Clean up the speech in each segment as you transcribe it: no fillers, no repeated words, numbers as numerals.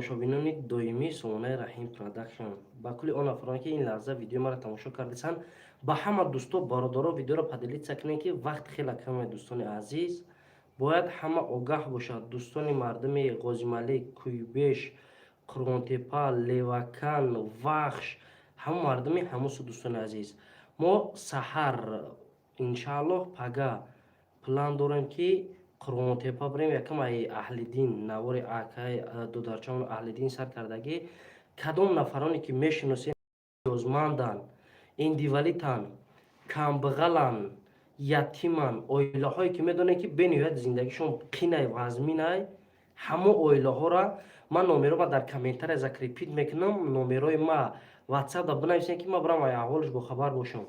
Тамошобинони доимии сомонаи Раҳим Продакшн, ба кулли он нафароне, ки ин лаҳза видеои маро тамошо кардисанд, ба ҳама дӯсто, бародаро видеоро поделиться кунед, ки вақт хеле каме. Дӯстони азиз, бояд ҳама огаҳ бошад. Дӯстони мардуми Ғозималик, Кӯйбеш, Қурғонтепа, Левакан, Вахш, ҳама мардуми ҳамусу. Дӯстони азиз, мо саҳар, иншааллоҳ, пага план дорем, ки Қурғонтепа бирем. Якам ай Аҳлиддин навори акай додарчамон Аҳлиддин сар кардагӣ. Кадом нафароне ки мешиносем, ниёзманданд, инвалиданд, камбағаланд, ятиманд, оилаҳое ки медонем, ки бениҳоят зиндагишон қинай, вазминай, ҳамо оилаҳоро ман номерома дар комментария закрепить мекунам. Номерои ма Ватсапда бинависем, ки ман бирам, ай аҳволиш бохабар бошам.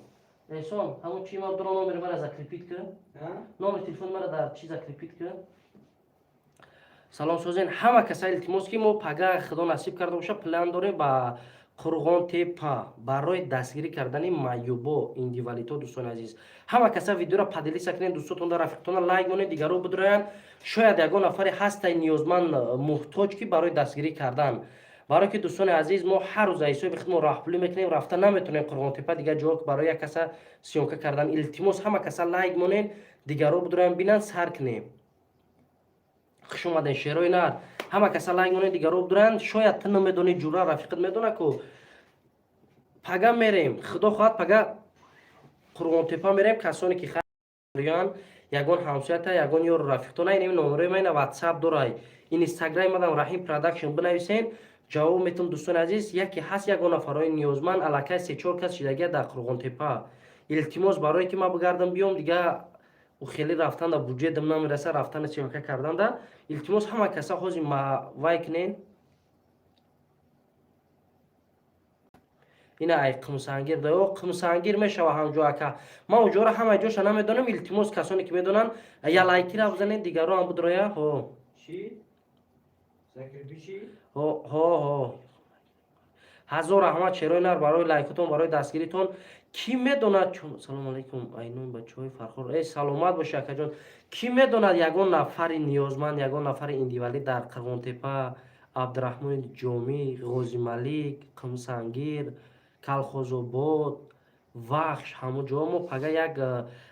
Эҳсон, ҳамон чи ма дуро номери мара закрепить кун, номери телефони мара дар чи закрепить кун. Салом, созен ҳама каса. Илтимос, ки мо пага, худо насиб карда боша, план дорем ба Қурғонтепа барои дастгирӣ кардани маъюбо, инвалидҳо. Дӯстони азиз, ҳама каса видеоро поделиться кунед, дӯстотонда, рафиқтона лайк монед, дигаро бидроянд. Шояд ягон нафаре ҳастай ниёзманд, муҳтоҷ, ки барои дастгирӣ кардан. Барое ки, дӯстони азиз, мо ҳар рӯз ҳисоби худ мо роҳпулӣ мекунем, рафта наметонем Қурғонтепа, дигар ҷо барои як каса съёмка кардан. Илтимос, ҳама каса лайк монед, дигаро бидроянд, бинанд, сар кунем. Хуш омаден, шерои нар. Ҳама каса лайк монед, дигаро бидроянд. Шояд ту намедонӣ, ҷура рафиқат медона ку. Пага мерем, худо хоҳад, пага Қурғонтепа мерем. Касоне ки хаян, ягон ҳамсоята, ягон ёру рафиқтона, ин номерои ма, ина Ватсап дорай, Инстаграми мадам Раҳим Продакшн, бинависен, ҷавоб метавон. Дӯстони азиз, яке ҳаст ягон нафарҳои ниёзманд, аллакай се-чор кас шидагия дар Қурғонтепа. Илтимос, барое ки ман бигардам, биём, дига хеле рафтанда буҷетам намераса, рафтана съёмка карданда. Илтимос, ҳама каса ҳозир вай кунен. Ина ай Қумсангир да, Қумсангир мешава ҳамҷо, ака. Ман уҷора ҳама ҷоша намедонам. Илтимос, касоне ки медонанд, я лайкира бизанед, дигаро ҳам бидроя. Ҳо, ҳо, ҳо. Ҳазор раҳмат, шерои нар, барои лайкотон, барои дастгиритон. Кӣ медонад? Салому алайкум, айнон бачаҳои Фархор. Э, саломат боши, акаҷон. Кӣ медонад ягон нафари ниёзманд, ягон нафари инвалид дар Қурғонтепа, Абдураҳмони Ҷомӣ, Ғозималик, Қумсангир, Калхозобод, Вахш, ҳамон ҷо? Мо пага як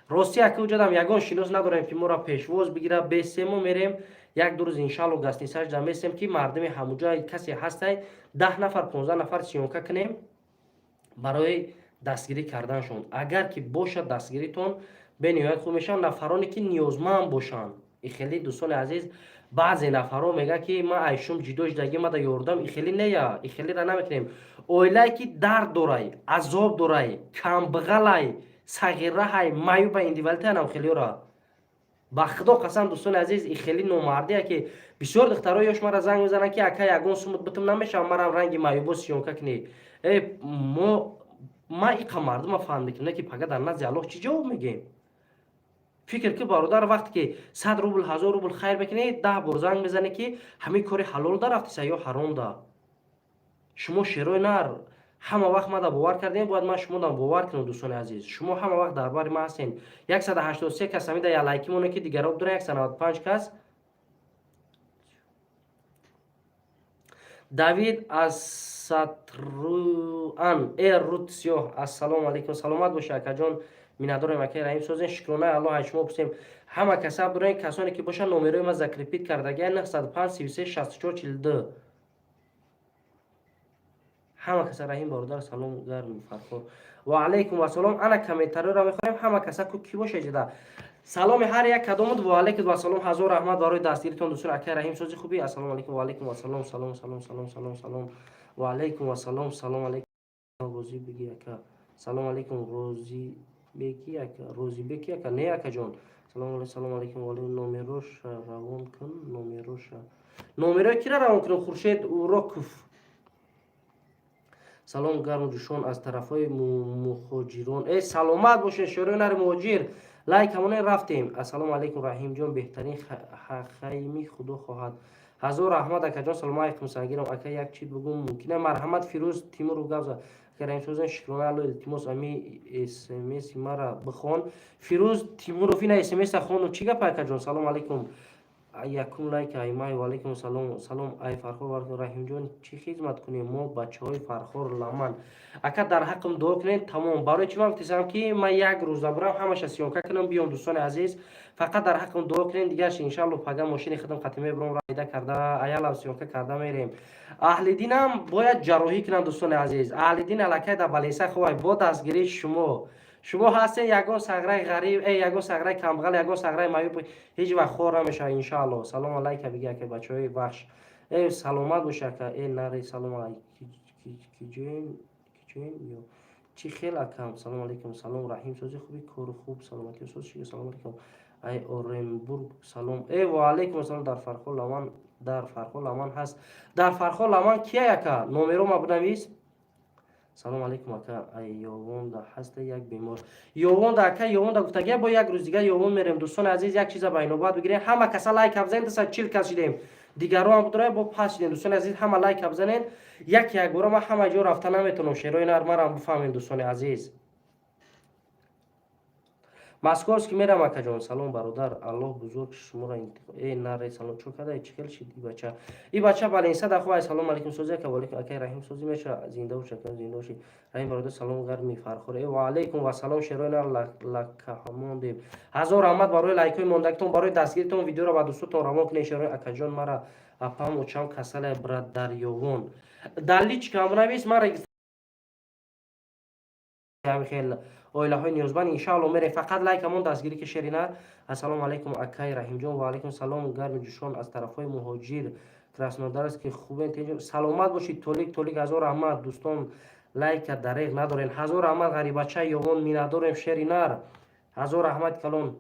рости, ака, уҷадам ягон шинос надорем, ки моро пешвоз бигира. Бесе мо мерем, як-ду рӯз, иншалло, гостиницаш ҷамъ ки мардуми ҳамуҷо касе ҳастай, 10 нафар, 15 нафар съёмка кунем барои дастгирӣ карданшон. Агар ки бошад дастгиритон, бениҳоят хуб мешаванд. Нафароне ки ниёзманд бошанд. И хеле, дӯстони азиз, баъзе нафарҳо мегӯянд, ки ман айшум ҷидо шудагӣ, мада ёрдам. И хеле нея, и хелера намекунем. Оилае ки дард дорай, азоб дорай, камбағалай, сағираҳай, маюба, инвалидтаянам, хелиёра ба худо қасам. Дӯстони азиз, и хеле номардия, ки бисёр духтарои ёш мара занг мезананд, ки ака, ягон сумут битум намешавам, марам ранги маюбо съёмка кунӣ. Э, мо ма иқа мардума фаҳм мекунем, ки пага дар назди Аллоҳ чӣ ҷавоб мегӯем? Фикр ки, бародар, вақте ки 100 рубл, 1000 рубл хайр мекунӣ, 10 бор занг мезанӣ, ки ҳамин кори ҳалол да рафтиса ё ҳаром да. Шумо, шерои нар, ҳама вақт мада бовар кардем, бояд ман шумодам бовар кунам. Дӯстони азиз, шумо ҳама вақт дар бари ман ҳастен. 183 кас ҳамида я лайки моне, ки дигаро бидорен. 195 кас. Давид Асатруан э рут сиёҳ, ассалому алайкум. Саломат боши, акаҷон, миннатдорем. Акаи Раҳим, созен, шукронаи Аллоҳ. Ай шумо пурсем. Ҳама каса бидорен, касоне ки бошанд, номерои ма закрепить кардагия: 905 33 64 42. Ҳама каса. Раҳим бародар, салом, гарми Фархор. Ва алайкум вассалом. Ана комментариёро мехонем. Ҳама каса ку ки боша иҷода. Саломи ҳар як кадомуд. Ва алайкум вассалом. Ҳазор раҳмат барои дастгиритон, дӯстон. Акаи Раҳим, сози, хубӣ? Ассалому алайкум. Ва алайкум вассалом. Салом, салом, салом, салом, салом. Ва алайкум вассалом. Салом алайкум, розӣ беги ака. Салом алайкум, розӣ беки ака, розӣ беки ака. Не, акаҷон, салом. Салом алайкум. Номероша равон кун, номероша. Номерои кира равон кунем? Хуршед Уроков, салом, гарму ҷӯшон аз тарафҳои мухоҷирон. Э, саломат бошед, шӯрои нари муҳоҷир. Лайк ҳамоне, рафтем. Ассалому алайкум, Раҳимҷон, беҳтарин хайми, худо хоҳад. Ҳазор раҳмат, акаҷон. Салому алайкум, сангирам. Ака, як чиз бугум, мумкина? Марҳамат, Фирӯз Тимуров, гап зад. Ака Раҳимсозан, шукрона Алло. Илтимос, ами смси мара бихон. Фирӯз Тимуров, ина смса хону. Чӣ гап, акаҷон? Салому алайкум. Якум лайк аймай. Ваалайкум салом. Салом, ай Фархор. Раҳимҷон, чӣ хизмат кунем мо, бачаҳои Фархор ламан? Ака, дар ҳаққам дуо кунед, тамом. Барои чӣ ман гуфтисам, ки ман як рӯза бурам, ҳамаша съёмка кунам, биём. Дӯстони азиз, фақат дар ҳаққам дуо кунед. Дигарш, иншалло, пага мошини худам қатӣ мебурам, райда карда, аялам съёмка карда мерем. Аҳлиддинам бояд ҷарроҳӣ кунам, дӯстони азиз. Аҳлиддин аллакай дар балинса хубай, бо дастгирии шумо. Шумо ҳастен, ягон сағраи ғариб, ягон сағраи камбағал, ягон сағраи маюб ҳеҷ вақт хор намешавад, иншоалло. Салом алайка, биги, ака, бачаҳои Вахш. Саломат бош, ака. Нари, салом киҷоен ё чӣ хел, акам? Салом алейкум. Салом, Раҳим, сози, хуби, кору хуб, саломатӣ, соз ши. Салом алейкум, ай Оренбург салом. Ва алейкум ассалом. Дар Фархор ламан, дар Фархор ламан ҳаст? Дар Фархор ламан кия, ака? Номеро ма бинавис. Салом алейкум, ака, ай Ёвонда ҳаста як бемор? Ёвонда, ака, Ёвонда гуфтагия, бо як рӯз дигар Ёвон мерем. Дӯстони азиз, як чиза ба инобат бигирем: ҳама каса лайка бизанед. 240 кас шидем, дигарро ҳам будора, бо пас шидем. Дӯстони азиз, ҳама лайка бизанед. Як якбора ман ҳама ҷо рафта наметавонам, шерои нар марам бифаҳмем, дӯстони азиз. Московский мерам, акаҷон. Салом, бародар, Аллоҳ бузург шуморо. Наре, салом. Чо када, чӣ хел шид и бача? И бача балинса да хуб. Салом алейкум, сози, ака. Валейкум, акай Раҳим, сози меша, зинда бош, ака, зинда боши. Раҳим бародар, салом, гарми Фархор. Ва алейкум вассалом, шерои нар, лакаҳамондем. Ҳазор раҳмат барои лайкҳои мондагитон, барои дастгиритон. Видеоро ба дӯстотон равон кунед, шерои. Акаҷон, мара апам, очам касале, брат, дар Ёвон. Дар личка м навис, ман хел оилаҳои ниёзманд, иншаалло, мерем. Фақат лайкамон, дастгирӣ ки, шерина. Ассалому алайкум, акай Раҳимҷон. Ва алайкум салом, гарми ҷӯшон аз тарафҳои муҳоҷир Краснодарск. Хубен, саломат бошед. Толик, толик, ҳазор раҳмат. Дӯстон, лайка дареғ надорен. Ҳазор раҳмат, ғарибача Ёвон, миннатдорем. Шери нар, ҳазор раҳмати калон.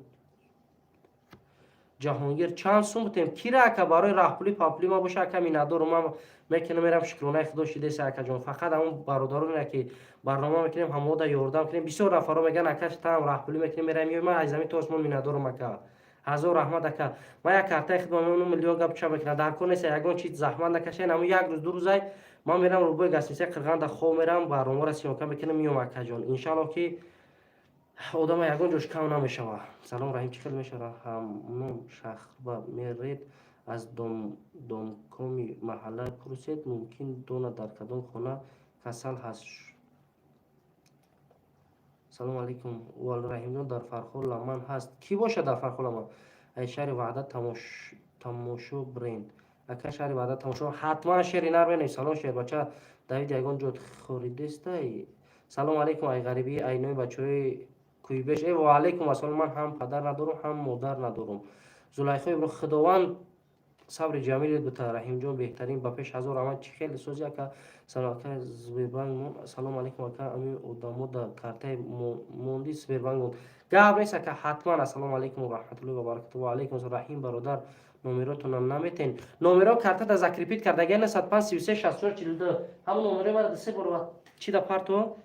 Ҷаҳонгир, чанд сум бутем кира, ака? Барои раҳпулӣ папулӣ ма боша, ака, миннатдорум. Ман мекунам, мерам, шукронаи Худо шидеса, акаҷон. Фақат ҳамон бародароне ки барнома мекунем, ҳамода ёрдам кунем. Бисёр нафарро мегӯян: «Ака, таам раҳпулӣ мекунем, мерам». Ё ман аз замин то осмон миннатдорум, ака. Ҳазор раҳмат, ака. Ман як картаи худма мемонам, миллион гап ча мекунам. Дар кор неста, ягон чиз заҳмат накашен. Ҳамон як рӯз, 2 рӯзай ман мерам, рӯбои гостиница и Қирғанда хоб мерам, барномаро съёмка мекунам, миём, акаҷон. Иншалло, ки одама ягон ҷош кам намешава. Салом, Раҳим, чӣ хел мешава? Ҳамном шахба меред, аз домкоми маҳалла пурсед, мумкин донад, дар кадом хона касал ҳаст. Салому алайкум, Раҳимҷон, дар Фархор ламан ҳаст? Кӣ бошад дар Фархор ламан? Ай шаҳри Ваҳдат тамошо бренд, ака, шаҳри Ваҳдат тамошо ҳатман. Шери нар менавис. Салом, шербача Давид, ягон ҷо хоридестай? Салому алайкум, ай ғарибӣ, ай номи бачаҳои Кӯйбеш. Ва алайкум ассалом. Ман ҳам падар надорум, ҳам модар надорум. Зулайхо ибро, Худованд сабри ҷамилет бута. Раҳимҷон, беҳтарин, ба пеш. Ҳазор раҳмат. Чӣ хеле сози, ака? Салом, ака, Сбербанк. Салому алайкум, ака, ами одамо да картаи монди, Сбербанк монд. Гап нест, ака, ҳатман. Ассалому алайкум варахматуллоҳи вабаракату. Ва алайкум. Раҳим бародар, номеротонам наметен? Номеро карта да закрепить кардагия: 905 33 64 42. Ҳамон номерои мара се бор чи да парто.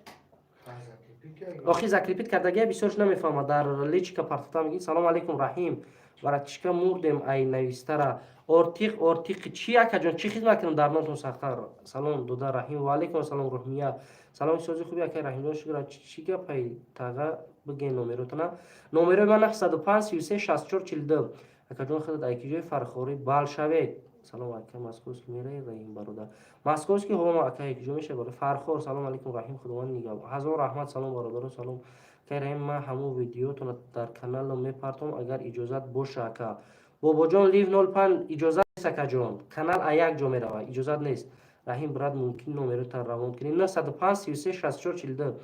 Охи, закрепить кардагия, бисёрш намефаҳмад. Дар личка партота мегӣ. Салому алайкум, Раҳим братишка, мурдем, ай навистара. Ортиқ, ортиқи чи, акаҷон? Чӣ хизмат кунам дар нотон сахтар? Салом, дода Раҳим. Ва алайкум ассалом, Рӯҳмия. Салом, сози, хуби, акай Раҳимҷон, шукра. Чӣ гапай, тага, бигӯен номеротона. Номерои ман 905 33 64 42. Акаҷон, худат айкиҷои Фархорӣ бал шавед. Салом, ака, Московский мераи? Раҳим бародар, Московский ҳома, ака, якҷо мешавад Фархор. Салом алайкум, Раҳим, Худованд нигаҳ. Ҳазор раҳмат. Салом, бародаро. Салом, акай Раҳим, ман ҳамон видеотона дар каналам мепартом, агар иҷозат боша, ака. Бобоҷон лив 05, иҷозат нест, акаҷон, канал а як ҷо меравад, иҷозат нест. Раҳим брат, мумкин номеротан равон кунӣ? 905 33 64 42.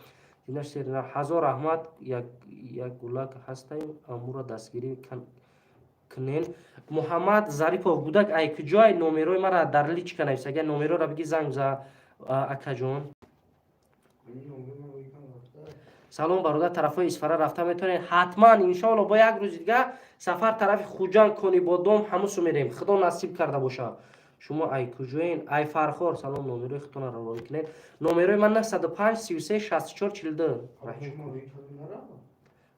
Ҳазор раҳмат. Як гулак ҳастаем, амура дастгирӣ кунен. Муҳаммад Зарипов, гудак, ай куҷоай? Номерои мара дар личка навис. Агар номерора биги, занг за, акаҷон. Салом, бародар, тарафҳои Исфара рафта метавонед? Ҳатман, иншоалло, бо як рӯзи дига сафар тарафи Хуҷанд, Конибодом, ҳамусу мерем, Худо насиб карда боша. Шумо ай куҷоен? Ай Фархор. Салом, номерои худтона равон кунед. Номерои ман 905 33 64 42. Раҳим,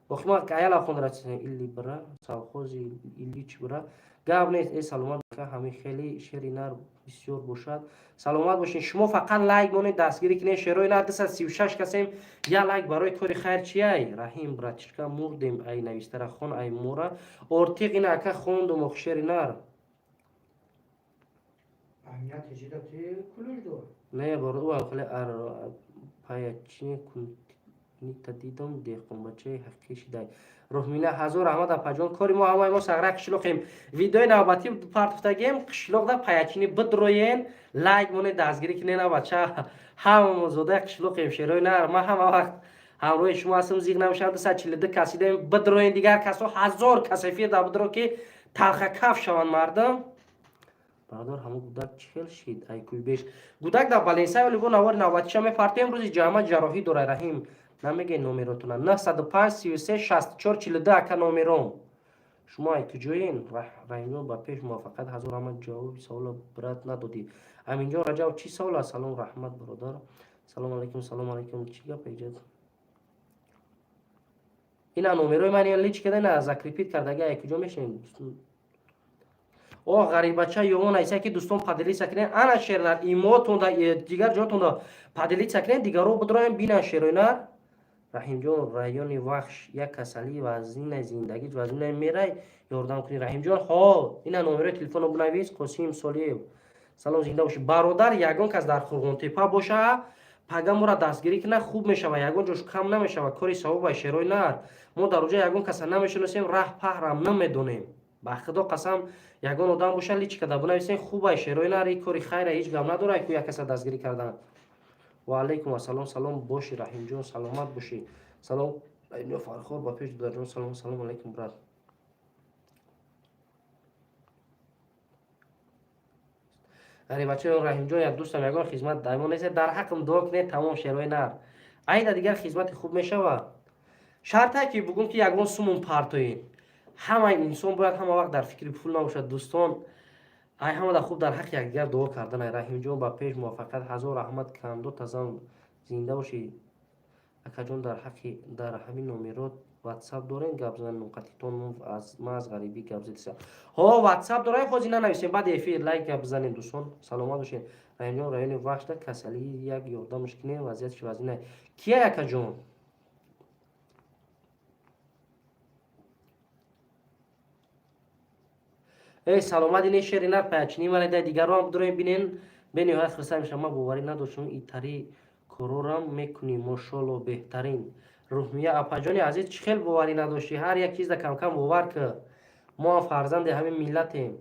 охи, ма аяла хондара илли бира, совхози Ильич бира. Гап нест, э саломат, ҳамин хеле шери нар бисёр бошад. Саломат бошед. Шумо фақат лайк монед, дастгирӣ кунед. Шерои нар 236 касем. Я лайк барои кори хайр чияй? Раҳим братишка, мурдем, ай навистара хон, ай мора. Ортиқ ина ака хондум ох шери нар. Не, боро ӯ хеле ар паячи кунита дидам деҳқонбачаи ҳақиқӣ шидай. Рӯҳмина ҳазор раҳмат апаҷон. Кори мо ҳамаи мо сағра қишлоқем. Видеои навбатӣ партофтагем қишлоқда паячини бидроен, лайк монед, дастгирӣ кунед бача. Ҳамамо зодаи қишлоқем шерои нар. Ман ҳама вақт ҳамроҳи шумо ҳастам, зиқ намешавам. 242 кас дидем, бидроен дигар касо ҳазор кас эфир да бидро ки талхакаф шаванд мардум. Бародар, ҳамон гудак чӣ хел шид? Ай кӯйбеш. Гудак дар Баленсай вале бо навори навбатиша мепартем рӯзи ҷама ҷарроҳӣ дорад Раҳим. Намегӯед номеротона 905 33 64 42 ака номером. Шумо ай куҷоен? Раҳимҷон ба пеш муваффақият ҳазор раҳмат ҷавоби савола брат надодӣ. Аминҷон Раҷаб чӣ савол аст? Салом раҳмат бародар. Салом алайкум, салом алайкум. Чӣ гап эҷад? Ина номерои ман ина лич када ина закрепить кардаги ай куҷо мешинед? О ғарибача ёвон айса ки дӯстон поделиться кунед. Ана шернар имотонда дигар ҷотонда поделиться кунед, дигаро бидроем бинан шерои нар. Раҳимҷон райони Вахш як касалии вазнина зиндагӣ вазнина мерай ёрдам кунӣ Раҳимҷон. Ҳо ина номерои телефонро бинавис Қосим Солиев. Салом зинда бошӣ бародар, ягон кас дар Қурғонтепа боша пага моро дастгирӣ кунад хуб мешава, ягон ҷош кам намешава, кори савоба шерои нар. Мо дар оҷа ягон каса намешиносем, раҳ паҳрам намедонем. Ба худо қасам ягон одам боша личка да бинависем хубай шерои нар, и кори хайра ҳеҷ гап надорад ку як каса дастгирӣ кардан. Ва алайкум ассалом, салом бошӣ Раҳимҷон, саломат бошӣ. Салом Раҳимҷон Фархор ба пеш дударҷон салом, салом алайкум брат. Ғарибачаён Раҳимҷон як дӯстам ягон хизмат даймон нест, дар ҳаққам дуо кунед тамом шерои нар. Айда дигар хизмати хуб мешава. Шарте ки бугум ки ягон сумун партоед. Ҳама инсон бояд ҳама вақт дар фикри пул набошад дӯстон. Ай ҳамада хуб дар ҳаққи якдигар дуо кардан. Ай Раҳимҷон ба пеш муваффақият ҳазор раҳмат кандо тазам зинда бошӣ. Акаҷон дар ҳаққи дар ҳамин номерот ватсап дорем гап занем нуқатитон аз ман аз ғарибӣ гап задиса. Ҳо ватсап дорем ҳозир нанависем баъди эфир лайк гап бизанем дӯстон. Саломат бошед. Раҳимҷон райони Вахшда касалии як ёрдамаш кунем вазъияташ вазнина. Кия акаҷон? Эй саломат ини шери нар паячини вале дар дигарон бидроем бинен бениҳоят хурсанд мешавам. Ман боварӣ надоштам итари корорам мекунӣ мошолло беҳтарин. Рӯҳмия апаҷони азиз чӣ хел боварӣ надоштӣ? Ҳар як чизда камкам бовар кӣ. Мо ҳам фарзанди ҳамин миллатем.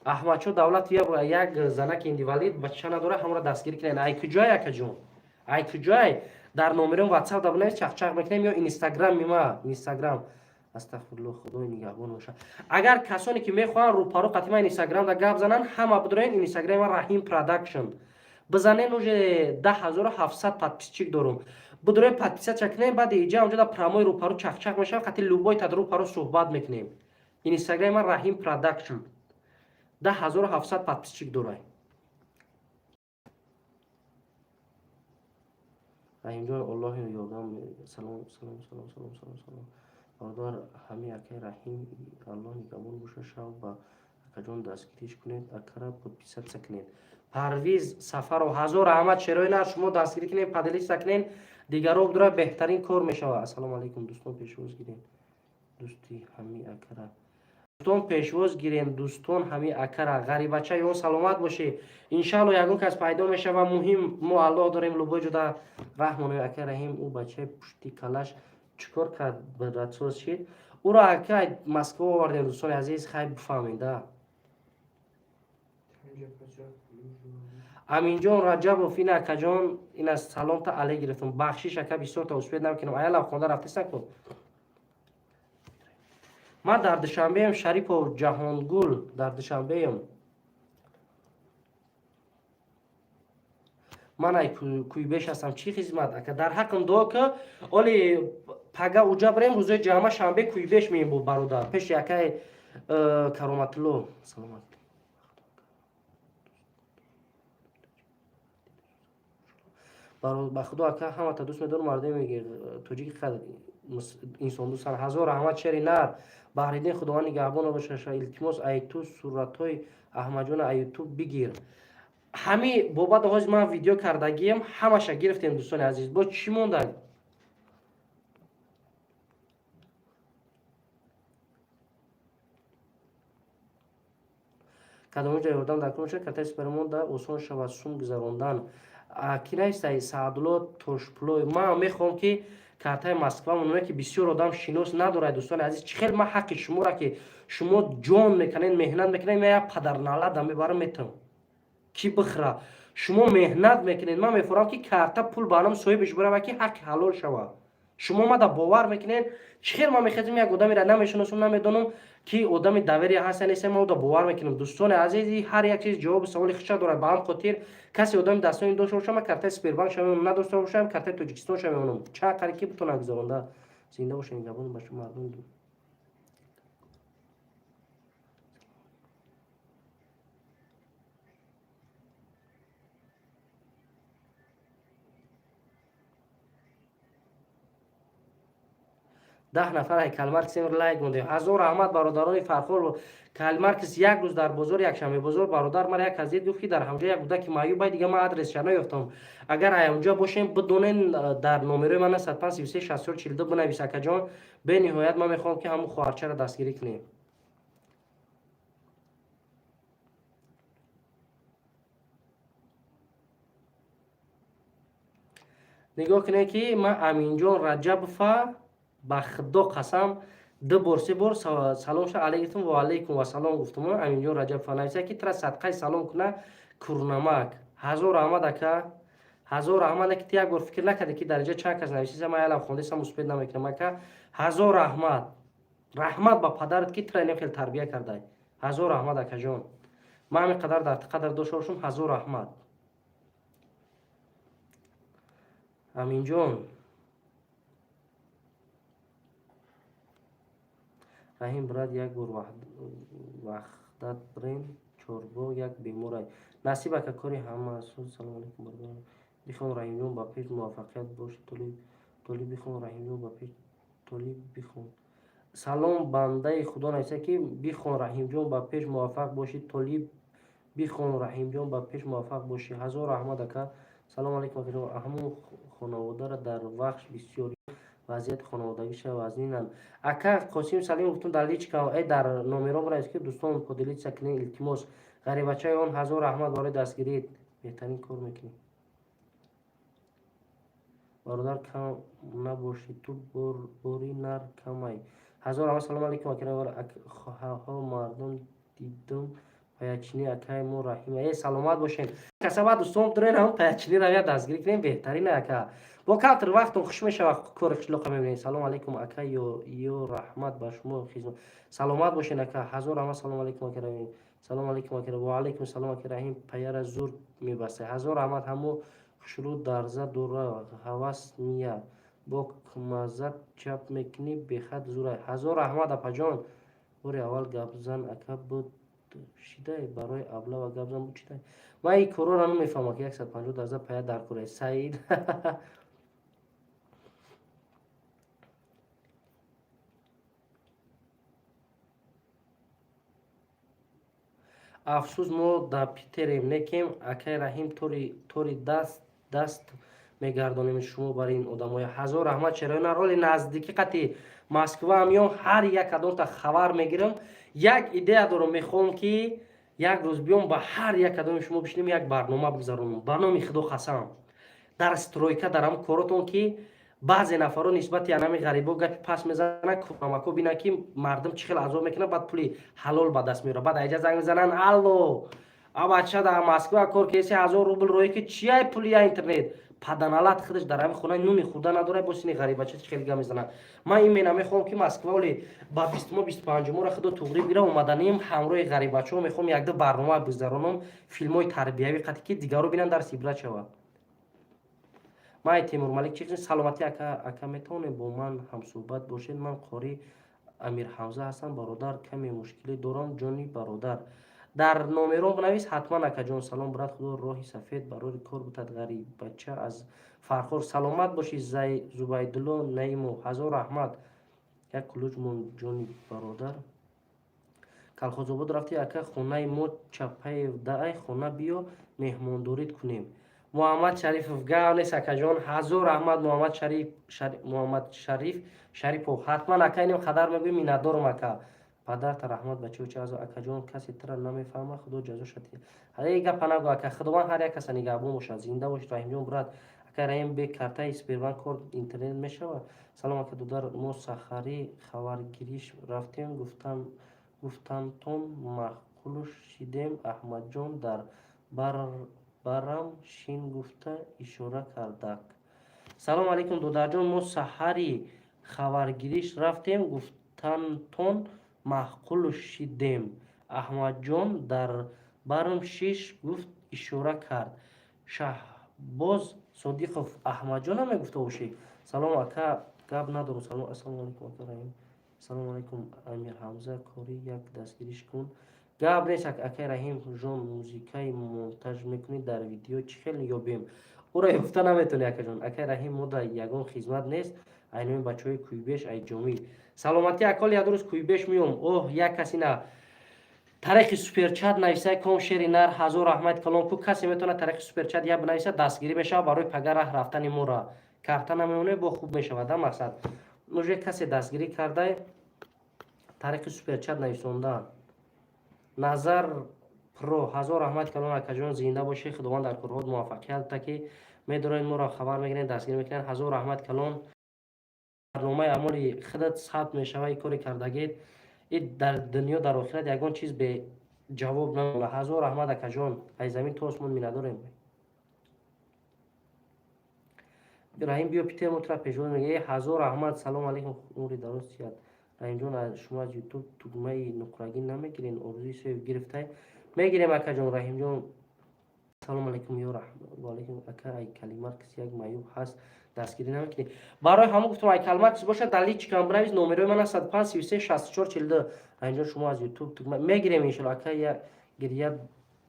Аҳмадшо Давлат як занаки индивалид бача надора ҳамро дастгирӣ кунед. Ай куҷой акаҷон? Ай куҷой? Дар номером ватсап да бинавис чақчақ мекунем ё инстаграми ма инстаграм. Астағфирулло худои нигаҳбон боша. Агар касоне ки мехоҳанд рӯпарӯ қатъи ман инстаграм да гап зананд, ҳама бидроен инстаграми ман Раҳим Продакшн. Бизанен уже 10700 подписчик дорум. Бидроен подписаться кунем, баъди иҷа онҷо да прямой рӯпарӯ чақчақ мешавам, қатъи любой тад рӯпарӯ суҳбат мекунем. Инстаграми ман Раҳим Продакшн. 10700 подписчик дорай. Раҳимҷон Аллоҳи ёрдам. Салом салом салом салом салом салом. Бародар ҳами акаи Раҳим Аллоҳ нигаҳбон боша шав ба акаҷон дастгириш кунед акара подписаться кунед. Парвиз Сафаров ҳазор раҳмат шерои нар шумо дастгирӣ кунед, поделиться кунед, дигаро бидора беҳтарин кор мешавад. Ассалому алайкум дӯстон пешвоз гирем. Дӯсти ҳами акара. Дӯстон пешвоз гирем дӯстон ҳами акара. Ғарибача ён саломат бошӣ. Иншаалло ягон кас пайдо мешава. Муҳим мо Аллоҳ дорем любой ҷода раҳмонои ака Раҳим ӯ бачаи пушти калаш чӣ кор кард братсоз шид. Ӯро ака Москва овардем дӯстони азиз хай бифаҳмед а. Аминҷон Раҷабов ин акаҷон ин аз саломта алей гирифтум. Бахшиш ака бисёр та успед намекунам. Аялам хонда рафтесан ку. Ман дар Душанбеам Шарипов Ҷаҳонгул дар Душанбеам. Ман ай кӯйбеш ҳастам чӣ хизмат ака дар ҳаққам дуо ки оли пага уҷа бирем рӯзои ҷама шанбе кӯйбеш меем бо бародар пеши акаи Кароматулло. Саломат. Ба худо, ака, ҳамата дӯст медорам. Мардуми тоҷики инсондӯстанд. Ҳазор раҳмат, шери нар Баҳриддин, Худованд нигаҳбон бошаша. Илтимос, айту суратҳои Аҳмаҷона аютуб бигир. Ҳами бобат ҳози ман видео кардагием, ҳамаша гирифтем, дӯстони азиз. Бо чӣ монда? Кадомҷа ёрдам дар кор бошад, картаи спермонда осон шавад сум гузарондан. Ки наистай Саадулло Тошпулой. Ман мехоҳам, ки картаи Москва моне, ки бисёр одам шинос надорад. Дӯстони азиз, чӣ хел ман ҳаққи шуморо, ки шумо ҷон мекунед, меҳнат мекунед, ман як падарналада мебарам, метам ки бихӯра. Шумо меҳнат мекунед, ман мефурам, ки карта пул ба ном соҳибаш бирава, ки ҳаққи ҳалол шавад. Шумо мада бовар мекунед. Чӣ хел ман мехезам, як одамеро намешиносам, намедонам, ки одами доверие ҳаста, нест, ман уда бовар мекунам? Дӯстони азиз, ҳар як чиз ҷавоби саволи худша дорад. Ба ҳам хотир касе одами дастони дошта бошам, ман картаи Сбербанк шавемонам, надошта бошам, картаи Тоҷикистон шавемонам, чанд қари ки бутона гузаронда. Зинда бошед, нигаҳбон ба шумо, мардум. 10 нафар ай Калмаркс лайк мондем. Ҳазор раҳмат, бародарони Фархор. Калмаркс як рӯз дар бозори якшанбе бозор, бародар, мара як азиз гуфт, ки дар ҳамҷо як кӯдаки маъюб, дига ман адресша наёфтам. Агар ай ҳамҷо бошем, бидонен, дар номерои ман 95 33 64 42 бинавис, акаҷон. Бениҳоят ман мехоҳам, ки ҳамун хоҳарчаро дастгирӣ кунем. Нигоҳ кунед, ки ман Аминҷон Раҷабова, ба худо қасам, ду бор, се бор салом ша алейкум ва алейкум вассалом гуфтум. Аминҷон Раҷабова нависа, ки тра садқаи салом куна, курнамак. Ҳазор раҳмат, ака, ҳазор раҳмат, ки ту як бор фикр накарди, ки дараҷа чанд кас нависиса. Ман ялам хондесам, успеть намекунам, ака. Ҳазор раҳмат, раҳмат ба падарат, ки тра инем хел тарбия кардай. Ҳазор раҳмат, акаҷон. Ман ҳамин қадар дар қадр дошта бошам. Ҳазор раҳмат, Аминҷон. Раҳим, брат, як бор Ваҳдат бренд Чорбоғ, як беморай. Насиб, ака, кори ҳама. Салому алейкум, бародар, бихон, Раҳимҷон, ба пеш, муваффақият боши. Толиб, Толиб, бихон, Раҳимҷон, ба пеш. Толиб, бихон. Салом, бандаи худо нависа, ки бихон, Раҳимҷон, ба пеш, муваффақ бошӣ. Толиб, бихон, Раҳимҷон, ба пеш, муваффақ бошӣ. Ҳазор раҳмат, ака. Салому алейкум, ҳамун хонаводаро дар Вахш бисёр вазъияти хонаводагиша вазнинанд. Ака Қосим Салим, гуфтум, дар личка, дар номеро бинавис, ки дӯстон, поделиться кунед, илтимос. Ғарибачаи он, ҳазор раҳмат барои дастгирит, беҳтарин кор мекунӣ. Бародар, кам набошӣ, ту бори нар камай. Ҳазор раҳмат. Салому алейкум, акаҳо, мардум дидум паячини акаи мо Раҳима. Саломат бошед. Касаба дӯстон, дурен ҳам паячини равия дастгирӣ кунем, беҳтарин, ака. Бо камтар вақтон хуш мешава, кори қишлоқа мебинед. Салому алейкум, ака, ё раҳмат ба шумо, хизмат. Саломат бошед, ака, ҳазор раҳмат. Салому алейкум, ака Раҳим. Салому алейкум, ака. Ва алейкум салом, ака Раҳим, паяра зур мебаста. Ҳазор раҳмат. Ҳамо хушрӯ дарза дура ҳавас мия бо маззат чап мекунӣ, бехад зурай. Ҳазор раҳмат, апаҷон. Бори аввал гапзан, ака, буд шидай барои аблава гапзан буд чидай. Ман ин корора намефаҳмам, ки 150 дарза пая дар курай саид. Афсӯс, мо дар Питерем, некем, акай Раҳим, тори даст даст мегардонем шумо бар ин одамоя. Ҳазор раҳмат. Чароина роли наздикӣ қати Москва меём, ҳар як кадомта хабар мегирам. Як идея дорам, мехоҳам, ки як рӯз биём, ба ҳар як кадоми шумо бишинем, як барнома бигзаронам. Ба номи худо қасам, дар стройка, дар ҳам коротон, ки баъзе нафарро нисбати анами ғарибо гапи пас мезананд, кӯмако бинанд, ки мардум чӣ хел азоб мекунад, баъд пули ҳалол ба даст меорад. Баъд айҷа занг мезананд: «Алло, а бача дар Москва кор кеси, 1000 рубл роӣ, ки чияй пули я интернет?» Паданалат худаш дар ҳами хона нуни хӯрда надорад, бо сини ғарибача чӣ хел гап мезанад. Ман имена мехоҳам, ки Москва оли ба 20-мо, 25-умора худо туғрӣ бира, омаданим, ҳамроҳи ғарибачаҳо мехоҳам якду барнома бигзаронам, филмҳои тарбиявӣ қати, ки дигарро бинанд, дарс ибрат шавад. Май Темурмалик чи саломатӣ, ака. Ака, метавонед бо ман ҳамсӯҳбат бошед? Ман қори Амирҳамза ҳастам, бародар, каме мушкилӣ дорам, ҷони бародар. Дар номерон бинавис ҳатман, акаҷон. Салом, брат, худо роҳи сафед барори кор бутад. Ғариббача аз Фархор, саломат бошӣ. Зубайдулло Наимов, ҳазор раҳмат. Як кулуҷ мон, ҷони бародар. Калхозобод рафти, ака? Хонаи мо Чапаев даай, хона биё, меҳмондорит кунем. Муҳаммад Шарифов, гав нест, акаҷон, ҳазор раҳмат. Муҳаммад Шариф, Муҳаммад Шариф Шарипов, ҳатман, ака, инем қадар мегӯем, миннатдорум, ака. Падарта раҳмат, бачаоча. Акаҷон, касе тира намефаҳма, худо ҷазоша диҳад. Ҳай, гапа нагӯ, ака, худованд ҳар як каса нигаҳбон бошад. Зинда бошед, Раҳимҷон, брат. Ака Раҳим, бе картаи Сбербанк кор интернет мешавад? Салом, ака дудар, мо сахарӣ хабаргириш рафтем, гуфтантон маъқул шидем. Аҳмадҷон дар барам шин гуфта ишора кардак. Салом алейкум, додарҷон, мо саҳари хабаргириш рафтем, гуфтантон маъқул шидем. Аҳмадҷон дар барам шиш гуфт ишора кард. Шаҳбоз Содиқов, Аҳмадҷонам мегуфта бошӣ. Салом, ака, гап надорум. Салом, ассалому алайкум, ака Раҳим. Салому алайкум, Амирҳамза, кори як дастгириш кун. Гап нест, акай Раҳим жон. Музикаи монтаж мекунӣ дар видео, чӣ хел ёбем? Ӯро ёфта наметавонӣ, акаҷон. Акай Раҳим, мо дар ягон хизмат нест. Айноми бачаҳои Кӯйбеш, ай ҷомӣ. Саломатӣ, акол, як рӯз Кӯйбеш меом. Оҳ, як каси на тариқи суперчат нависай ком, шери нар, ҳазор раҳмат калон ку. Касе метавонад тариқи суперчат як бинависа, дастгирӣ мешавад барои пага раҳ рафтани мора. Карта намемонем, бо хуб мешавад, а мақсад уже касе дастгирӣ кардай, тариқи суперчат нависондан. Назар Про, ҳазор раҳмат калон, акаҷон, зинда бошӣ. Худованд дар корҳот муваффақият та, ки медоред, моро хабар мегиред, дастгирӣ мекунед. Ҳазор раҳмат калон. Барномаи амоли худат сабт мешава и кори кардагид и дар дунё, дар охират ягон чиз беҷавоб намонад. Ҳазор раҳмат, акаҷон, ай замин то осмон миннатдорем. Раҳим, биё Питер, мо тура пешвоз мегӯем. Э, ҳазор раҳмат. Салому алейкум, умри дароз сият. Раҳимҷон, шумо аз Ютуб тугмаи нуқрагин намегирен? Орзуи соҳиб гирифтай, мегирем, акаҷон. Раҳимҷон, салому алейкум. Ё алейкум, ака, ай Калимаркс як маъюб ҳаст, дастгирӣ намекунӣ? Барои ҳамон гуфтам, ай Калмаркс бошад, дар личкам бинавис, номерои ман 105 33 64 42. Раҳимҷон, шумо аз Ютуб тугма мегирем, иншоалло. Ака, я гиря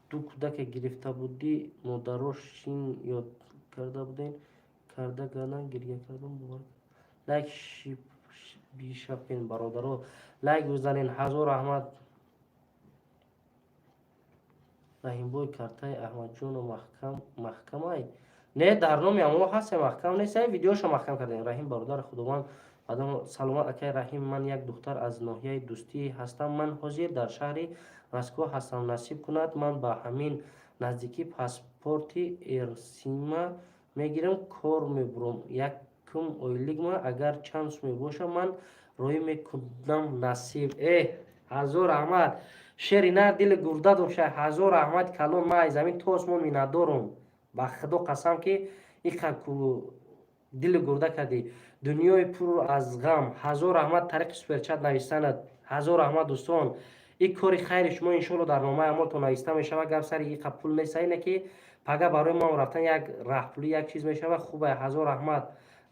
ду кӯдаке гирифта будӣ, модаро шин ёд карда будем, карда гардан гиря кардам, бовар. Лайк бишапен, бародаро, лайк бизанен. Ҳазор раҳмат, Раҳимбой. Картаи Аҳмадҷону маҳкам, маҳкамай не, дар номи аммо ҳаст, маҳкам нест, видеошо маҳкам кардем. Раҳим бародар, худованд саломат. Акай Раҳим, ман як духтар аз ноҳияи Дӯстӣ ҳастам, ман ҳозир дар шаҳри Москва ҳастам. Насиб кунад, ман ба ҳамин наздикӣ паспорти эрсима мегирам, кор мебурам. Якум ойлигма агар чанд суме боша, ман роҳӣ мекунам, насиб. Э, ҳазор раҳмат, шери нар, дили гурда доша. Ҳазор раҳмат калон, ман ай замин то осмон миннатдорум. Ба худо қасам, ки иқа дили гурда кардӣ, дунёи пур аз ғам. Ҳазор раҳмат тариқи суперчат навистанат. Ҳазор раҳмат, дӯстон. Ин кори хайри шумо иншоалло дар номаи амолтон нависта мешавад. Гап сари иқа пул нест, ине ки пага барои мо рафтан як раҳпулӣ, як чиз мешавад, хубе. Ҳазор раҳмат.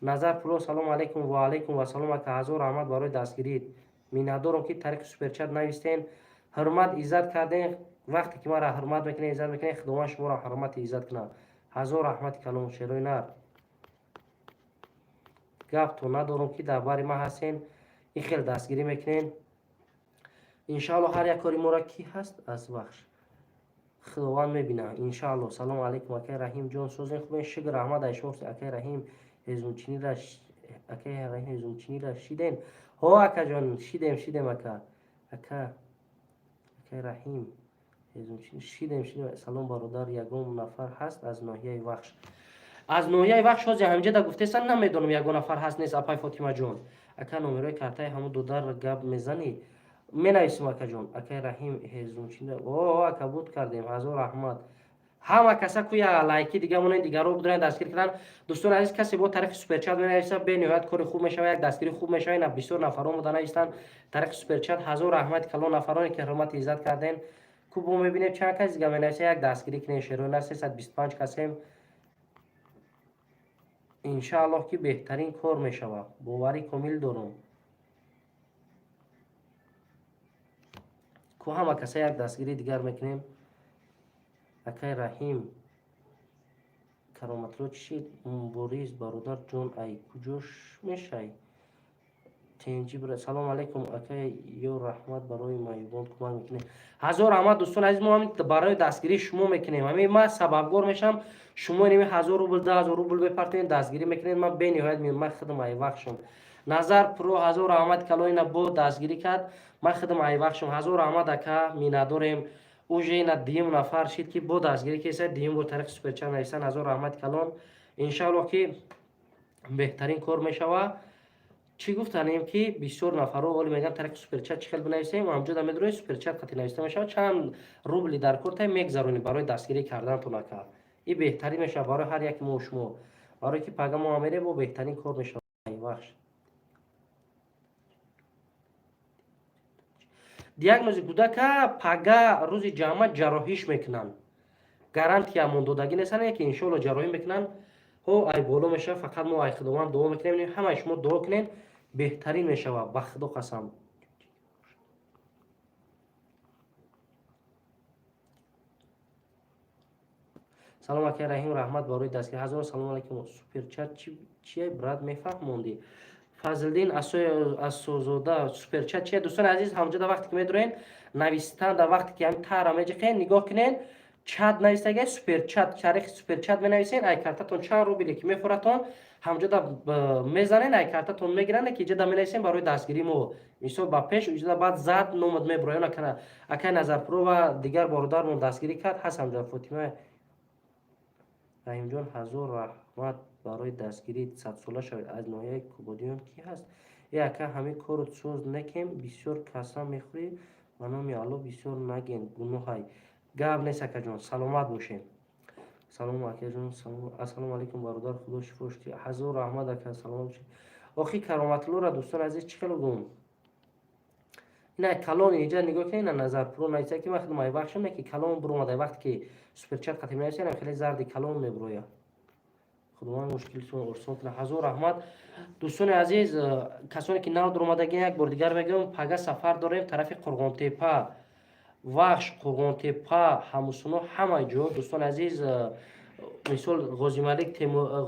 Назар Пуло, салому алейкум. Ва алейкум вассалом, ака, ҳазор раҳмат барои дастгирит. Миннатдорам, ки тариқи суперчат навистен, ҳурмат, иззат кардем. Вақте ки маро ҳурмат мекунед, иззат мекунед, худованд шуморо ҳурмати иззат кунад. Ҳазор раҳмати калон, шерои нар. Гапто надорам, ки дар бари ман ҳастен, ин хел дастгирӣ мекунен. Иншаалло, ҳар як кори моро ки ҳаст аз Вахш, худованд мебинад, иншаалло. Салому алейкум, акай Раҳим ҷон, созен, хубен? Шукр, раҳмат ай шумо. Акай Раҳим, ҳезумчинира, акай Раҳим, ҳезумчинира шиден? Ҳо, акаҷон, шидем, шидем, ака. Ака, акай Раҳим, ҳезумчини шидем, шидем. Салом, бародар, ягон нафар ҳаст аз ноҳияи Вахш? Аз ноҳияи Вахш ҳозир ҳамҷада гуфтесан, намедонам, ягон нафар ҳаст, нест, апай Фотимаҷон. Ака, номерои картаи ҳамун додар гап мезанӣ? Менависем, акаҷон. Акай Раҳим, ҳезумчина? О, ака, буд кардем. Ҳазор раҳмат. Ҳама каса куя лайки дига монен, дигаро будурен, дастгир кардан. Дӯстони азиз, касе бо тариқи суперчат менависа, бениҳоят кори хуб мешава, як дастгири хуб мешава. Ина бисёр нафаро омода навистанд тариқи суперчат. Ҳазор раҳмати калон, нафароне ки ҳурмати иззат карден. Ку бо мебинем, чанд кас дига менависа, як дастгирӣ кунем. Шероина, 325 касем. Иншааллоҳ, ки беҳтарин кор мешавад, боварӣ комил дорум. Ку ҳама каса як дастгирии дигар мекунем. Акай Раҳим, Кароматулло, чӣ шид? Мубориз бародар ҷон, ай куҷош мешай? Тенҷи бира. Салом алейкум, акай, ё раҳмат, барои маъюбон кӯмак мекунем. Ҳазор раҳмат, дӯстони азиз. Мо ҳамин барои дастгирии шумо мекунем. Ҳамин ман сабабгор мешавам, шумо инами 1000 рубл, 10 000 рубл бепартоед, дастгирӣ мекунед. Ман бениҳоят, ман худам айвақшам. Назар Про, ҳазор раҳмат калон, ина бо дастгирӣ кард. Ман худам айвақшам. Ҳазор раҳмат, ака, миннатдорем. Уже ина дуюм нафар шид, ки бо дастгирӣ кеса, дуюм бор тариқи суперчат нависан. Ҳазор раҳмати калон. Иншааллоҳ, ки беҳтарин кор мешава. Чӣ гуфтанем, ки бисёр нафарҳо оли мегӯянд, тариқи суперчат чӣ хел бинависем? Ҳамҷода медрои, суперчат қати нависта мешавад. Чанд рубли дар кор тай мегзаронӣ барои дастгирӣ карданатон, ака. И беҳтарин мешавад барои ҳар яки мо шумо, барое ки пага мо мерем, бо беҳтарин кор мешавад. Вахш, диагнози кӯдака пага рӯзи ҷамъа ҷарроҳиш мекунанд. Гарантия мондодагӣ нестан, ки иншоалло ҷарроҳӣ мекунанд. Ҳо, ай боло мешавад. Фақат мо ай худованд дуо мекунем, ҳамаи шумо дуо кунед, беҳтарин мешавад, ба худо қасам. Салом, акай Раҳим, раҳмат барои дастгирӣ. Ҳазор салом алайкум. Суперчат чие, брат, мефаҳмондӣ? Фазлиддин Асозода, суперчат чие? Дӯстони азиз, ҳамҷода вақте ки медроен, навистан дар вақте ки ҳами тара меҷиқен, нигоҳ кунен, чат навистага, суперчат. Тариқи суперчат менависен, ай картатон чанд рубле ки мефуратон, ҳамҷода мезанен, ай картатон мегиранд, ки иҷода менависем барои дастгирии мо. Мисол, ба пеш иҷода баъд зад номад мебуроян. Акай Назарпуро ва дигар бародармон дастгирӣ кард, ҳаст ҳамҷода. Фотима Раҳимҷон, ҳазор раҳмат барои дастгирӣ, садсола шавед. Аз ноҳияи Кубодиён кӣ ҳаст? Э, ака, ҳамин корро соз некем, бисёр касам мехӯрӣ. Ба номи Алло бисёр наген, гуноҳай. Гап нест, акаҷон, саломат бошед. Салом, акаҷон. Ассалому алайкум, бародар, худо шифош. Ҳазор раҳмат, ака, саломат бошед. Охи, Кароматуллоро, дӯстони азиз, чӣ хело гум? Ина калон иҷа нигоҳ кунед, ина Назарпуро нависа, ки ман худам айвақшам, ки калон буромада. Вақте ки суперчат қатӣ менависем, хеле зарди калон мебурояд. Худованд мушкилитон осон кунад. Ҳазор раҳмат, дӯстони азиз. Касоне ки нав дуромадагӣ, як бор дигар мегӯям, пага сафар дорем тарафи Қурғонтепа, Вахш, Қурғонтепа, Ҳамусуно, ҳама ҷо, дӯстони азиз. Мисол, Ғозималик,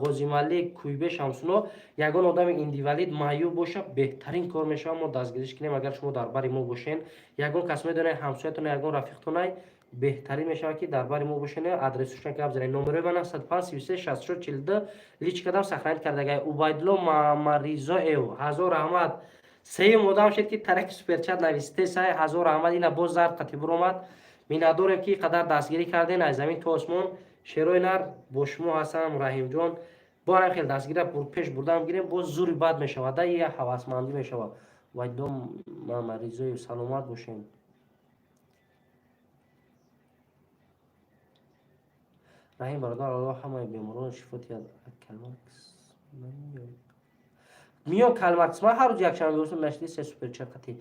Ғозималик, Куйбе, Шамсуно, ягон одами инвалид, маъюб боша, беҳтарин кор мешавад, мо дастгириш кунем. Агар шумо дар бари мо бошен, ягон кас медонед, ҳамсоятон, ягон рафиқтонай, беҳтарин мешавад, ки дар бари мо бошен, адресушон гап занед. Номерои ман 75 33 64 42, личкадам сохранить кардагай. Убайдулло Мамаризоев, ҳазор раҳмат. Сеюм одам шед, ки тариқи суперчат навистесай. Ҳазор раҳмат. Ина боз зард қати буромад. Миннатдорем, ки қадар дастгирӣ карден, аз замин то осмон. Шерои нар бо шумо ҳастам, Раҳимҷон. Бо ҳам хел дастгира пеш бурдан гирем, боз зури бад мешавад, да я ҳавасмандӣ мешавад. Убайдулло Мамаризоев, саломат бошем. Раҳим бародар, Аллоҳ ҳамаи беморон шифо диҳад. Миё калмакс, ман ҳар рӯз якшанбе бошам нашди се суперчат қати.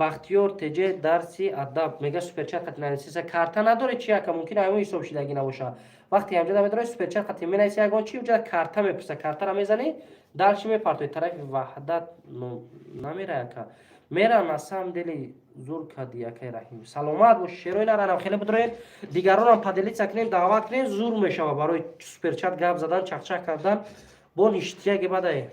Бахтиёр Теҷе, дарси адаб мега, суперчат қати нависиса. Карта надоре чи, ака? Мумкин ҳамон ҳисоб шидагӣ набоша. Вақте ҳамҷода медорӣ, суперчат қати менависи ягон чи, уҷа карта мепурса, картара мезанӣ, дальше мепартои тарафи Ваҳдат намера, ака. Мера, на самом деле зур кардӣ, акай Раҳим, саломат бош. Шерои наранам хеле бидроед, дигаронам поделиться кунем, даъват кунем, зур мешава барои суперчат гап задан, чақчақ кардан бо ништияги бадай.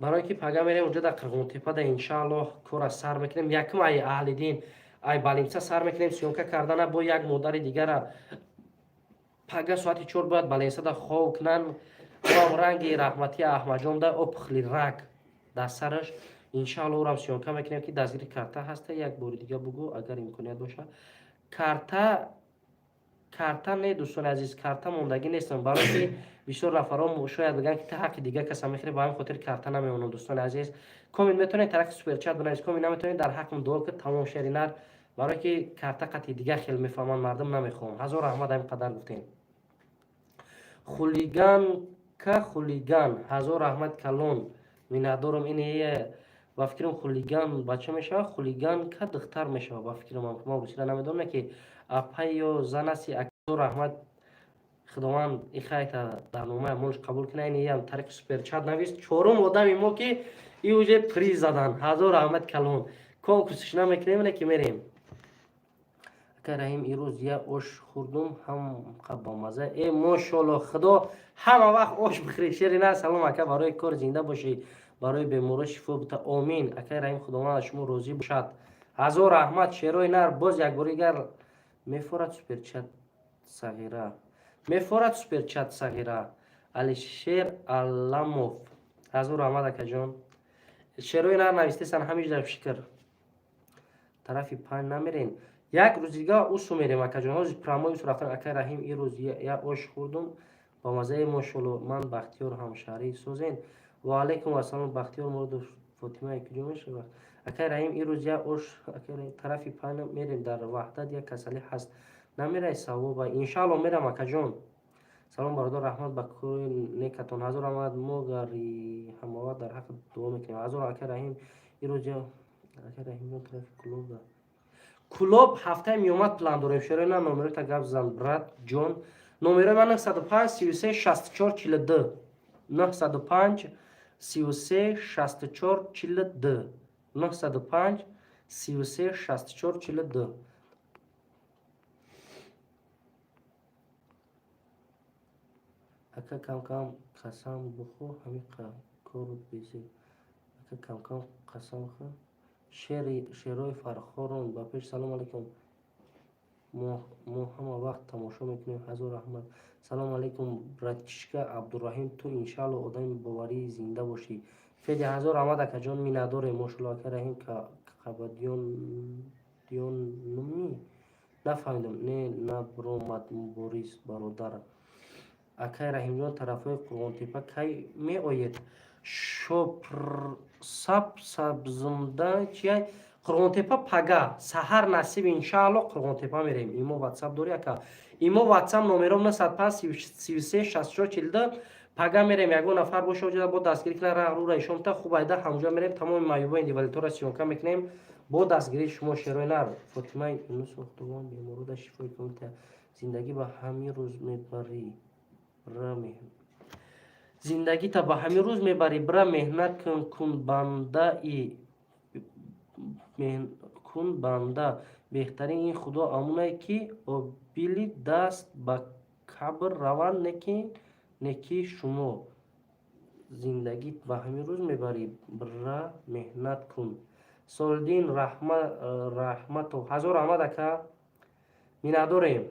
Барое ки пага мерем унҷа дар Қирғонтепа, да иншааллоҳ кора сар мекунем. Якум ай аҳли дин, ай балимса сар мекунем съёмка кардана. Бо як модари дигара пага соати 4 бояд баленсада хов кунанд. Урам ранги раҳмати Аҳмаҷон да опухли рак дар сараш. Иншаалло, урам съёмка мекунем. Ки дастгири карта ҳаста, як бори дига бугӯ, агар имконият боша. Карта, карта не, дӯстони азиз, карта мондагӣ нестам, барое ки бисёр нафарон шояд бигӯянд, ки та ҳаққи дига каса мехӯри. Ба ҳамин хотир карта намемонам. Дӯстони азиз, комент метавонед тарафи суперчат бинавис, комент наметавонед, дар ҳаққам дуо кунед, тамом. Шери нар, барое ки карта қати дига хел мефаҳманд мардум, намехоҳам. Ҳазор раҳмат, ҳамин қадар гуфтем. Хулиганка, хулиган, ҳазор раҳмат калон, миннатдорам. Ин ба фикрам хулиган бача мешавад, хулиганка духтар мешавад, ба фикрам. Ман русиро намедонам, ки апай ё зан аси. Ҳазор раҳмат. Худованд ихайта дар номаи амолш қабул кунад. Ин ям тариқи суперчат навист. Чорум одами мо, ки и уже приз задан. Ҳазор раҳмат калон. Конкурсш намекунем, не ки мерем. Ака Раҳим, ирӯз я ош хӯрдум, ҳам бамаза. Э, мошолло, Худо ҳама вақт ош бихӯри. Шери на, салом, ака, барои кор зинда бошӣ, барои беморо шифо бита, омин. Акай Раҳим, Худованд аз шумо розӣ бошад. Ҳазор раҳмат, шерои нар. Боз якбори дигар мефорад суперчат сағира, мефорад суперчат сағира. Алишер Алламов, ҳазор раҳмат, акаҷон. Шерои нар навистесан, ҳамиҷ шикр. Тарафи панҷ намерен, як рӯзи дига усу мерем, акаҷон. Ҳозир прямой усу рафтан. Акай Раҳим, ирӯз я ош хӯрдум ба маззаи, мошолло. Ман Бахтиёр, ҳамшаҳрӣ, созен. Ва алайкум ассалом, Бахтиёр Муродов. Фотима куҷо мешавад? Акай Раҳим, ирӯз я ош тарафи панҷ мерем, дар Ваҳдат як касалӣ ҳаст, намерай, савоба. Иншаалло мерам, акаҷон. Салом, бародар, раҳмат ба кори некатон. Ҳазор раҳмат, мо гари ҳамавақт дар ҳаққ дуо мекунем. Ҳазор, акай Раҳим, ирӯз я акай Раҳимҷон, тарафи Кулоб. Кулоб ҳафтаи меомад план дорем. Шерои на, номерота гап зан, брат ҷон. Номерои ман 905 33 64 42, 905 33 64 42, 905 33 64 42. Ака, камкам қасам бухӯ, ҳамин корут безеб. Ака, камкам қасам хӯ. Шерои фархорон ба пеш. Салом алейкум, мо ҳама вақт тамошо мекунем. Ҳазор раҳмат. Салом алейкум, братишка Абдураҳим, ту иншаалло одами боварӣ, зинда бошӣ. Федя, ҳазор раҳмат, акаҷон, миннатдорем. Мошалло, ака Раҳим, кабадёнуми нафаҳмидам, не набромад. Мубориз бародар. Акай Раҳимҷон, тарафҳои Қурғонтепа кай меоед? Шопрсаб сабзмда чия? Қурғонтепа пага саҳар насиб, иншаалло, Қурғонтепа мерем. Имо, ватсап дорӣ, ака? Имо, ватсап номером 905 33 64 42. Пага мерем, ягон нафар боша оҷода, бо дастгирӣ кунад, раҳ рура ишомта хуб айда, ҳамҷо мерем, тамоми маъюбо индивалидҳоро съёмка мекунем бо дастгирии шумо. Шерои нар, Фотимаи Юнусова, Худованд беморода шифои комил. Зиндагӣ ба ҳамин рӯз мебарӣ, зиндагита ба ҳамин рӯз мебарӣ, бира меҳнат кун, кун бандаи кун банда. Беҳтарин ин Худо амонае, ки обили даст ба қабр раванд, некии шумо. Зиндагӣ ба ҳамин рӯз мебарӣ, бира меҳнат кун. Солиддин Раҳматов, ҳазор раҳмат, ака, миннатдорем.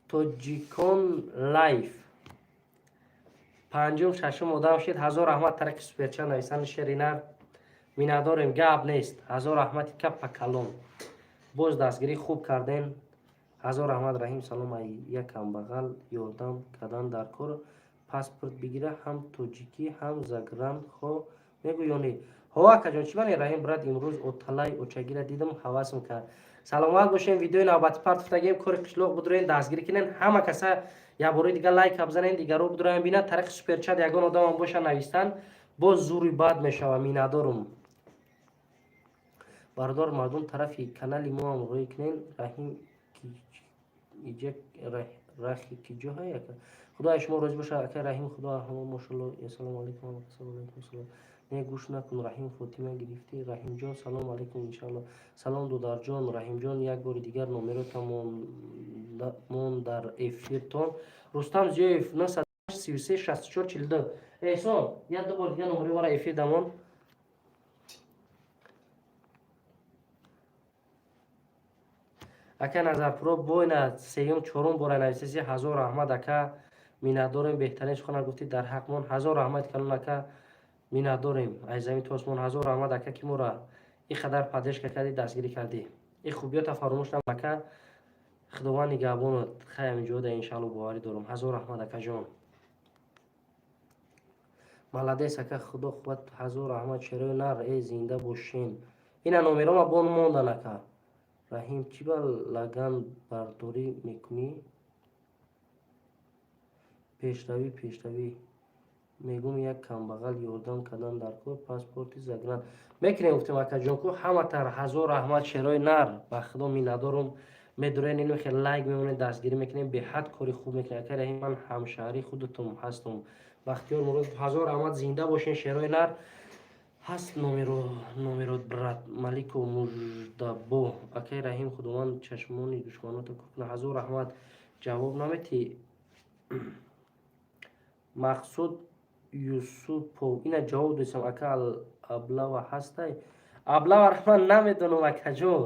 Тоҷикон лайф панҷум, шашум одам шид. Ҳазор раҳмат, тариқи суперчат нависани шеринар, миннатдорем, гап нест. Ҳазор раҳмати капа калон, боз дастгирӣ хуб карден, ҳазор раҳмат. Раҳим, салом, як камбағал ёрдам кардан дар кор, паспорт бигира, ҳам тоҷикӣ, ҳам загран хо мегӯ ё не? Ҳо, акаҷон, чӣ мани? Раҳим брат, имрӯз оталай очагира дидам, ҳавасм кард. Саломат бошем. Видеои навбати партофтагем, кори қишлоқ будроен, дастгирӣ кунен. Ҳама каса як бори дига лайк бизанен, дигаро будроен бинад. Тариқи суперчат ягон одамам боша навистан, боз зури бад мешава. Миннатдорум, бародар. Мардум тарафи канали моам рӯй кунен. Раҳим рахи киҷо ҳай, ака? Худои шумо розӣ бошад, ака Раҳим. Худо ҳамо, мошалло. Ассалому алайкум. Алайкум салом. Не, гӯш накун. Раҳим, Фотима гирифтӣ? Раҳимҷон, салом алайкум, иншаалло. Салом, додарҷон. Раҳимҷон, як бори дигар номеротамон дар эфиртон. Рустам Зиёев, 933 64 42. Эҳсон, як ду бор дигар номери мара эфир дамон. Ака Назарпуро, бойна сеюм, чорум бора нависеси. Ҳазор раҳмат, ака, миннатдорем. Беҳтарин сухана гуфтӣ дар ҳақмон. Ҳазор раҳмат калон, ака, миннатдорем аз замин то осмон. Ҳазор раҳмат, ака, ки моро ин қадар поддержка кардӣ, дастгирӣ кардӣ. Ин хубиёта фаромӯш нам, ака. Худованд нигаҳбонат. Хай, ҳаминҷода, иншаалло, боварӣ дорам. Ҳазор раҳмат, акаҷон, молодец, ака, Худо қувват. Ҳазор раҳмат, шерои нар. Э, зинда бошен. Ина номерома бон мондан, ака Раҳим. Чӣ ба лаган бардорӣ мекунӣ? Пешравӣ, пешравӣ. Мегӯм, як камбағал ёрдам кардан дар кор, паспорти загран мекунем, гуфтем, акаҷонку. Ҳаматар ҳазор раҳмат, шерои нар, ба Худо миннатдорум. Медурен, ину хел лайк мемонед, дастгирӣ мекунем, беҳад кори хуб мекунем. Ака Раҳим, ман ҳамшаҳри худатум ҳастум. Бахтиёр Муродов, ҳазор раҳмат, зинда бошен. Шерои нар ҳаст номерот, брат. Малико Муждабо, акай Раҳим, Худованд чашмони душманото кур кунад. Ҳазор раҳмат. Ҷавоб наметӣ. Мақсуд Юсупов, ина ҷавоб додисам. Ака, облава ҳастай? Облава раҳмат, намедонам, акаҷон.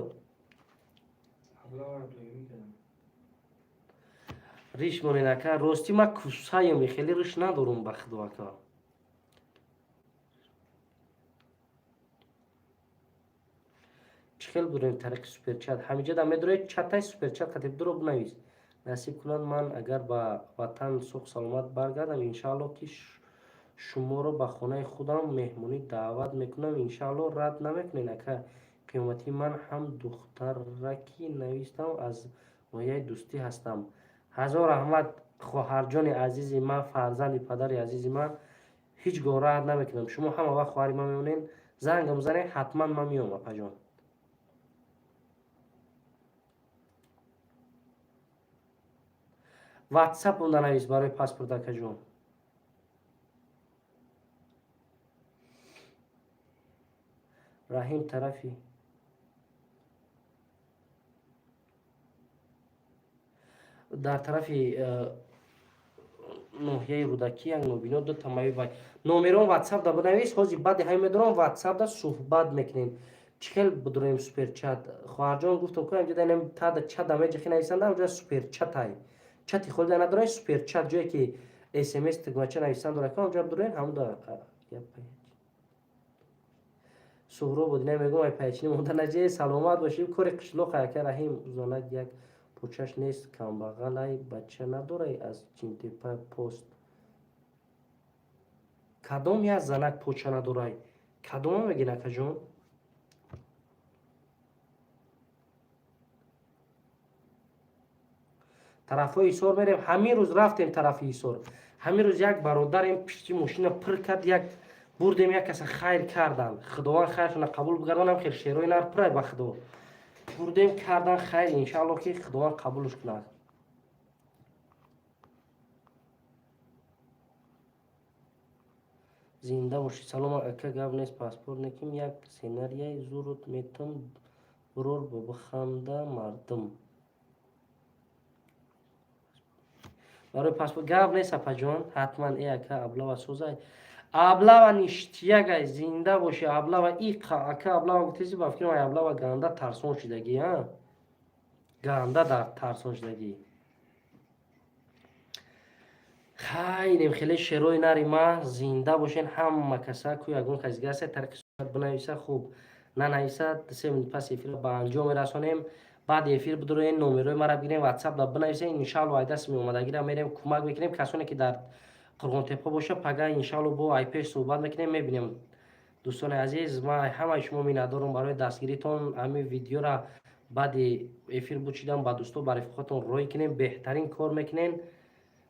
Риш монед, ака. Ростӣ, ман кусаем, хеле риш надорум, ба худо, ака. Чӣ хел будем тариқи суперчат? Ҳамиҷа медоред, чатай суперчат қатиб дуро бинавис. Насиб кунад, ман агар ба ватан сух саломат баргардам, иншаалло, ки шуморо ба хонаи худам меҳмонӣ даъват мекунам. Иншаалло, рад намекунед, ака қиматӣ. Ман ҳам духтараки навистам, аз ноҳияи Дӯстӣ ҳастам. Ҳазор раҳмат, хоҳарҷони азизи ман, фарзанди падари азизи ман. Ҳеҷ гоҳ рад намекунам. Шумо ҳама вақт хоҳари ман мемонед. Зангам занед, ҳатман ман меом, апаҷон. Ватсапам навис барои паспорт, акаҷон. Раҳим, тарафи дар тарафи ноҳияи Рӯдакӣ як нобино ду тамави вай. Номерон ватсап да бинавис. Ҳозир баъди ҳамин медорам, ватсап да суҳбат мекунем. Чӣ хел бидурем суперчат? Хоҳарҷон, гуфтам ку, инҷа тада чат меҷахи нависанда, онҷа суперчатай, чати холида надорем, суперчат, ҷое ки смс тугмача нависан дорад, онҷа бидурем, ҳамуда. Суҳроб буд, намегум, ай пайчини монда наҷе. Саломат бошӣ. Кори қишлоқ, ака Раҳим. Занак як пучаш нест, камбағалай, бача надорай. Аз Чинтепа пост. Кадом як занак поча надорай? Кадома мегин, акаҷон? Тарафҳои Ҳисор мерем. Ҳамин рӯз рафтем тарафи Ҳисор. Ҳамин рӯз як бародарем пишти мошина пир кард, як бурдем, як каса хайр кардан. Худованд хайршона қабул бигардонам. Хел шерои нар пирай, ба худо, бурдем, кардан хайр. Иншаалло, ки Худованд қабулш кунад. Зинда бошӣ. Салом, ака. Гап нест, паспорт неким, як сценарияи зурут метам, бурор биханда мардум. Барои паспорт гап нест, апаҷон, ҳатман. Э, ака, облава созай? Облава ништиягай. Зинда бошӣ. Облава иқа, ака, облава гуфтеси, ба фикрам, ай облава ганда тарсон шудагӣ, а ганда дар тарсон шудагӣ. Хайнем, хеле шерои нари ма. Зинда бошен ҳама каса. Ку ягон кас дига аста, тариқи суҳбат бинависа. Хуб, нанависа, 3 минут пас эфира ба анҷом мерасонем. Баъди эфир бидуроен, номерои мара бигирем, ватсап да бинависем. Иншаалло, ай даст меомадагира мерем, кӯмак мекунем. Касоне ки дар Қурғонтепа боша, пага иншаалло бо айпеш суҳбат мекунем, мебинем. Дӯстони азиз, ман ҳамаи шумо миннатдорам барои дастгиритон. Ҳамин видеора баъди эфир бучидам, ба дӯсто, ба рафиқотон рой кунем, беҳтарин кор мекунем.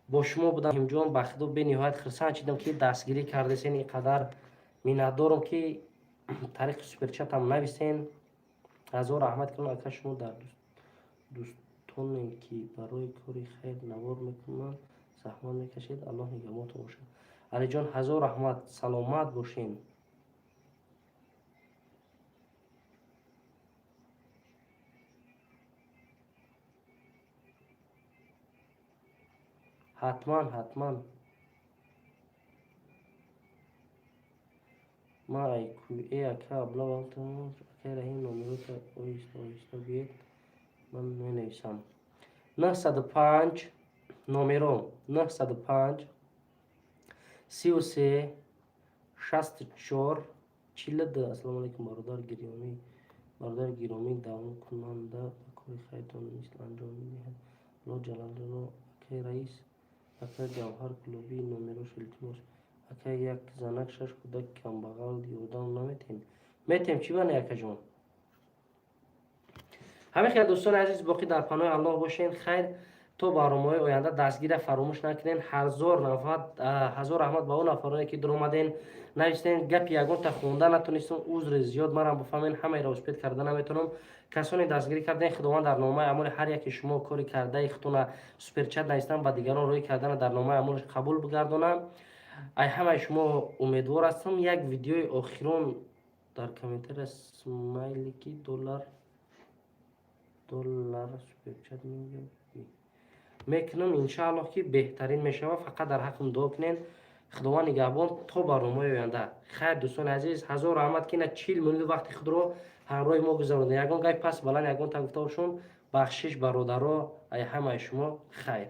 Бо шумо будам Ҳимҷон. Ба худо, бениҳоят хурсанд шидам, ки дастгирӣ кардесен. Ин қадар миннатдорам, ки тариқи суперчатам нависен. Ҳазор раҳмат кунам, ака. Шумо дар дӯстоне ки барои кори хайр навор мекунанд, заҳмат мекашед, Аллоҳ нигаҳбонтон бошад. Алиҷон, ҳазор раҳмат, саломат бошен. Ҳатман, ҳатман. Ма айкӯ. Э, ака, облава. Акай Раҳим, номерота оҳиста оҳиста гӯед, ман менависам. 905, номеро 905 33 64 42. Ассалому алайкум, бародар гиромӣ. Бародари гиромӣ, давомкунанда ба кори хайртон, мисл анҷом медиҳад Аллоҳ ҷалалро. Акай раис, акай Гавҳар Клубӣ, номерош, илтимос. Акай, як занак шаш кӯдаки камбағал ёрдам наметем? Метем, чӣ бане, акаҷон. Ҳамин хел, дӯстони азиз, боқӣ дар паноҳи Аллоҳ бошен. Хайр. То барномаҳои оянда дастгира фаромӯш накунед. Ҳазор нафар, ҳазор раҳмат ба он нафароне, ки дуромаден, навистен. Гапи ягонта хонда натонистам, узри зиёд, марам бифаҳмен, ҳамаеро успеть карда наметавонам. Касоне дастгирӣ карден, Худованд дар номаи амоли ҳар яке шумо кори кардаи худтона, суперчат навистан, ба дигарон рӯй кардана дар номаи амолаш қабул бигардонам. Ай ҳамаи шумо умедвор ҳастам. Як видеои охирон дар комментария смайлики доллар доллар суперчат мекунам. Иншааллоҳ, ки беҳтарин мешавад. Фақат дар ҳаққам дуо кунед. Худованд нигаҳбон, то барномаи оянда. Хайр, дӯстони азиз, ҳазор раҳмат, ки на 40 минут вақти худро ҳамроҳи мо гузаронда. Ягон гапи паст баланд, ягон та гуфта бошум, бахшиш, бародаро, ай ҳамаи шумо. Хайр.